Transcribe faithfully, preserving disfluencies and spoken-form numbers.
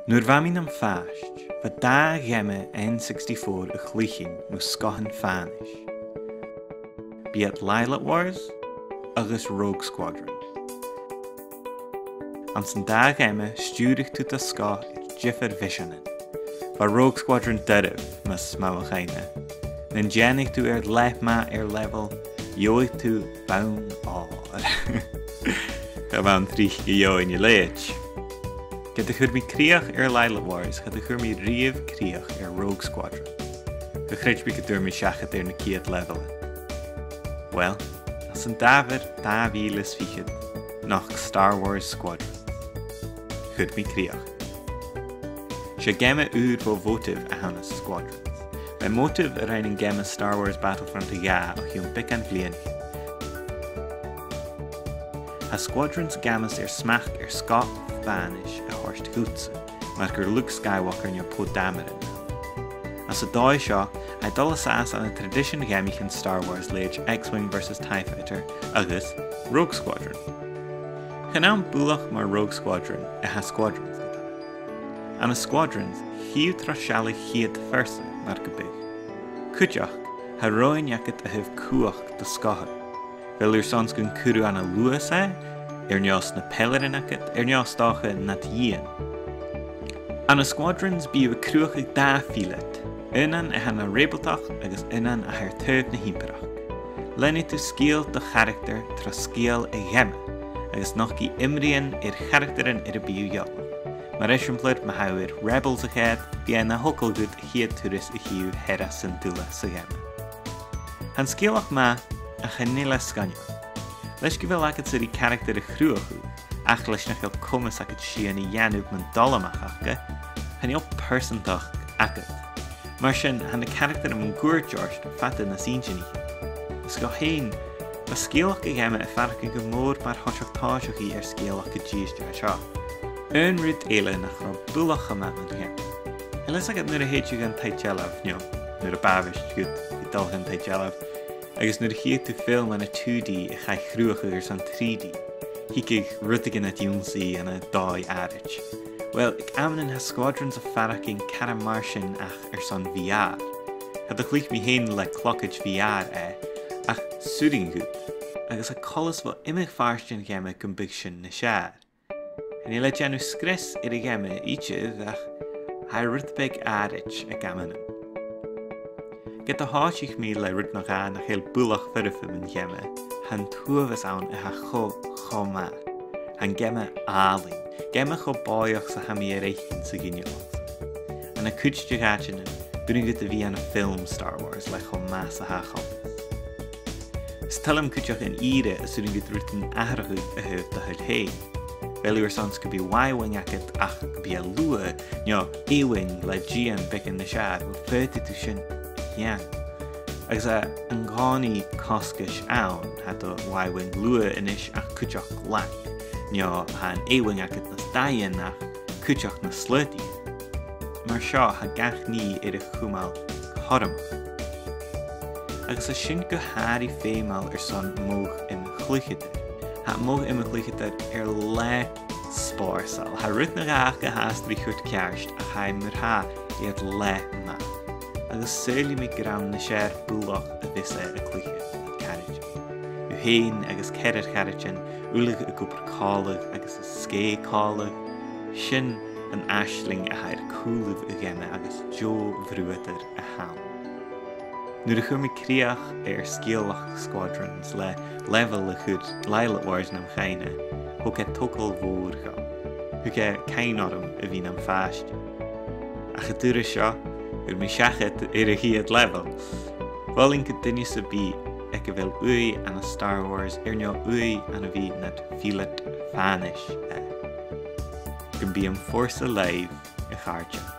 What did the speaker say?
Nuair a bha mi nam phàiste, bha dà gheama N sixty-four a' cluiche mu sgòthan fànais. B' iad Lylat Wars agus Rogue Squadron. Anns an dà gheama, stiùireadh tu do sgòth air diofar mhiseanan. Bha Rogue Squadron doirbh, mas math mo chuimhne. Nan dèanadh tu air leth math air level, gheibheadh tu bonn òir. Cha b' ann tric gun do gheibheadh tu e. Ged a chuir mi crìoch air Lylat Wars, cha do chuir mi riamh crìoch air Rogue Squadron. Cha chreid mi gun d' fhuair mi seachad air na ciad levelan. Uill, anns an Dàmhair dà mhìle 's fichead, nochd Star Wars Squadrons. Chuir mi crìoch. 'S e geama ùr bho Motive a th' ann an Squadrons. B' e Motive a rinn an geama Star Wars Battlefront a dhà o chionn beagan bhliadhnaichean. Tha Squadrons ag amas air smachd air sgòth fànais a thoirt dhutsa, mar gur Luke Skywalker no Poe Dameron. Anns an dòigh seo, tha e a' dol an sàs ann an traidisean gheamaichean Star Wars leithid X-Wing versus TIE Fighter agus Rogue Squadron. Chan ann buileach mar Rogue Squadron a tha Squadrons. Ann an Squadrons, chì thu tro sealladh a' chiad phearsa, mar gum biodh. Cuideachd, tha roghainn agad a thaobh cumhachd do sgòthan. Bheil thu airson 's gun cuir thu ann an luas e, air neo sna peilearan agad, air neo 's dòcha nad dhìon. Ann an Squadrons bidh thu a' cruthachadh dà philot, aonan a tha na Rebealtachd agus aonan a tha air taobh na h-Ìmpireachd. Leanaidh tu sgeul do charactar tro sgeul a' gheama, agus nochdaidh iomraidhean air charactaran air am bi thu eòlach. Mar eisimpleir, ma tha thu air Rebels a choimhead, bidh e na thogail dhut a' chiad turas a chì thu Hera Syndulla sa gheama. Tha an sgeulachd math, ach chan eil e sgoinneil. Leis gu bheil agadsa ri caractar a chruthachadh, ach leis nach eil comas agad sìon a dhèanamh mun dòlamach aca, chan eil pearsantachd agad. Mar sin, tha na caractaran mun cuairt ort fada nas inntinniche. Is dhomh fhèin, bha sgeulachd a' gheama a' faireachdainn gu mòr mar thoiseach tòiseachaidh air sgeulachd a' dithis a tha seo. Aon rud eile nach robh buileach cho math mun gheama. A bheil fhios agad nuair a thèid thu dhan taigh-dealbh, no nuair a b' àbhaist dhut a dhol dhan taigh-dealbh, agus nuair a chitheadh tu film ann an two D a chaidh cruthachadh airson three D, thigeadh rudeigin nad ionnsaigh ann an dòigh àraid. Uill, aig amannan tha Squadrons a' faireachdainn car mar sin ach airson V R. Cha do chluich mi fhèin le clogaid V R e, ach 's urrainn dhut, agus tha coltas bho iomadh phàirt dhen gheama gum biodh sin nas fheàrr. Chan eil e a' dèanamh sgrios air a' gheama idir, ach tha e rud beag àraid aig amannan. Ged a thòisich mi le rud no dhà nach eil buileach foirfe mun gheama, tha an t-uabhas ann a tha cho, cho math. Tha an geama àlainn, geama cho bòidheach 's a tha mi air fhaicinn sa ghinealach. Ann an cuid de dh'àitean, b' urrainn dhut a bhith ann am film Star Wars le cho math 's a tha a' chomas. Is toil leam cuideachd an ìre as urrainn dhut rudan atharrachadh a thaobh do thoil fhèin. Bheil thu airson 's gum bi Y-wing agad ach gum bi e luath, no A-wing le dìon beagan nas fheàrr, uill, faodaidh tu sin a dhèanamh. Agus tha an-còmhnaidh cosgais ann, tha do Y-wing luath a-nis ach cuideachd lag, no tha an A-wing agad nas daingeann ach cuideachd nas slaodaiche. Mar seo, tha gach nì air a chumail cothromach. Agus tha sin gu h-àraidh feumail airson modh iomadh-chluicheadair. Tha modh iomadh-chluicheadair air leth spòrsail. Tha rud no dhà aca a tha a' strì churt ceart, ach tha e mar-thà air leth math. Agus saoilidh mi gur ann nas fheàrr buileach a bhios e a' cluiche le caraidean. Thu fhèin agus ceathrar charaidean, uile ag obair còmhla agus a' sgèith còmhla, sin an aisling a tha air cùlaibh a' gheama agus deagh bhruadar a th' ann. Nuair a chuir mi crìoch air sgeulachd Squadrons le level a chuir Lylat Wars nam chuimhne, thog e togail mhòr dhomh. Thug e cuimhne orm a bhith nam phàiste. Ach an turas seo, fhuair mi seachad air a' chiad level. Mholainn gu duine sam bith aig a bheil ùidh ann an Star Wars, air neo ùidh ann a bhith nad philot fànais e. Gum bi am forsa leibh, a chàirdean.